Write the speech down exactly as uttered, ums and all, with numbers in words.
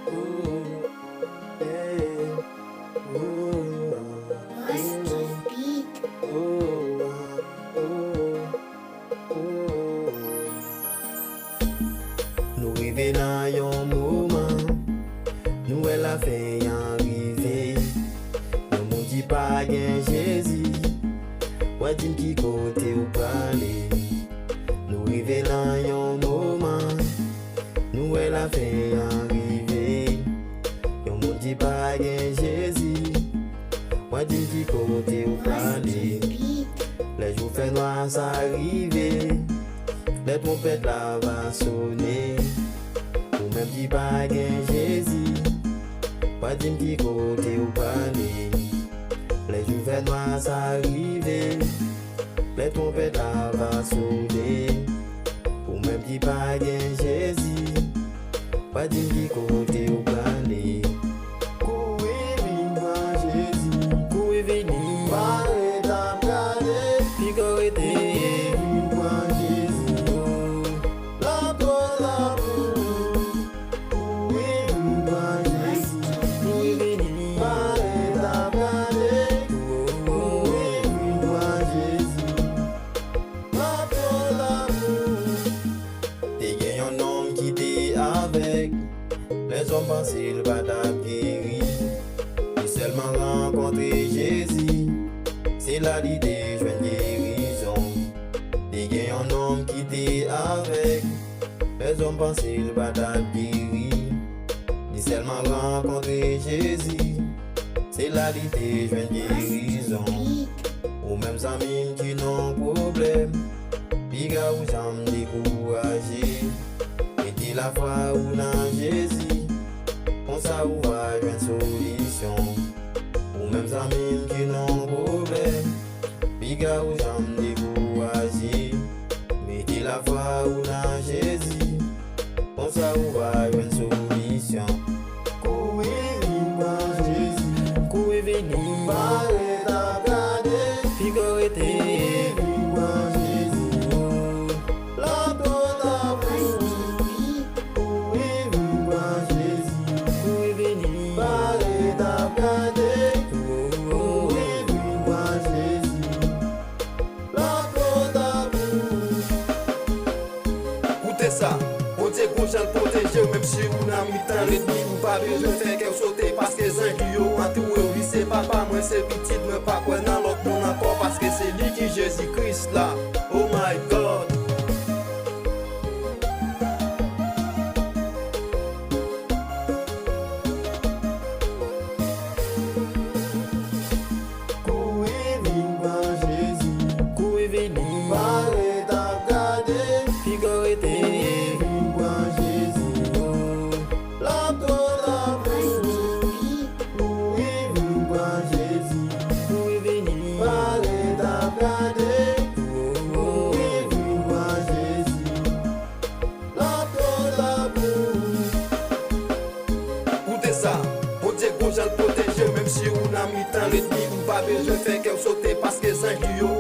Ooh, yeah. Ooh, yeah. Ooh, ah, ooh, ooh. Nou rive nan yon moman, nou wè lafen an rive. Yon moun di pa gen Jezi, w a di m ki kote w prale. Nou rive nan yon moman, nou wè lafen an rive. Yon moun di pa gen Jezi, w a di m ki kote w prale. Lè jou fè nwa sa rive, lè twonpèt la va sone. Ou menm ki pa gen Jezi, w a di m ki kote w prale. Lè jou fè nwa sa rive, lè twonpèt la va sone. Ou menm ki pa gen Jezi, w a di m ki kote w prale. Kouri vin pran Jezi. Kouri vini. Pa ret ap gade. Piga w rete. Kouri vin pran Jezi. Oh. L ap twò ta pou ou. Kouri vin pran Jezi. Kouri vini. Pa ret ap gade. Kouri vin pran Jezi. L ap twò ta pou ou. Te gen yon nonm ki te avèg. Lèzòm panse l pa t ap geri. Li sèlman rankontre Jezi. Se la li te jwenn gerizon. Te gen yon nonm ki te avèg. Lèzòm panse l pa t ap geri. Li sèlman rankontre Jezi. Se la li te jwenn gerizon. Ou menm zanmi m ki nan pwoblèm, piga ou janm dekouraje. Mete lafwa ou nan Jezi, konsa ou va jwenn solisyon. Ou menm zanmi m ki nan pwoblèm, piga ou janm dekouraje. Mete lafwa ou nan Jezi, konsa ou va jwenn solisyon. Kouri vin pran Jezi. Kouri vini. Pa ret ap gade. Piga w rete. Kouri vin pran Jezi. Oh. L ap twò ta pou ou. Kouri vin pran Jezi. Kouri vini. Pa ret ap gade. Oh, oh, oh. Kouri vin pran Jezi. L ap twò ta pou ou. Koute sa, Bondye gon jan l pwoteje w, menm si ou nan mitan lènmi, ou pa bezwen fè kè w sote, paske zanj li yo antoure w. Li se papa mwen, se pitit mwen, pa kwè nan lòt moun ankò, paske se li ki Jezi Kris la. Oh my God. Kouri vin pran Jezi. Kouri vini. Pa ret ap gade. Piga w rete. Kouri vin pran Jezi. Oh. L ap twò ta pou ou. Kouri vin pran Jezi. Kouri vini. Pa ret ap gade. Oh, oh, oh. Kouri vin pran Jezi. L ap twò ta pou ou. Koute sa, Bondye gon jan l pwoteje w, menm si ou nan mitan lènmi, ou pa bezwen fè kè w sote, paske zanj li yo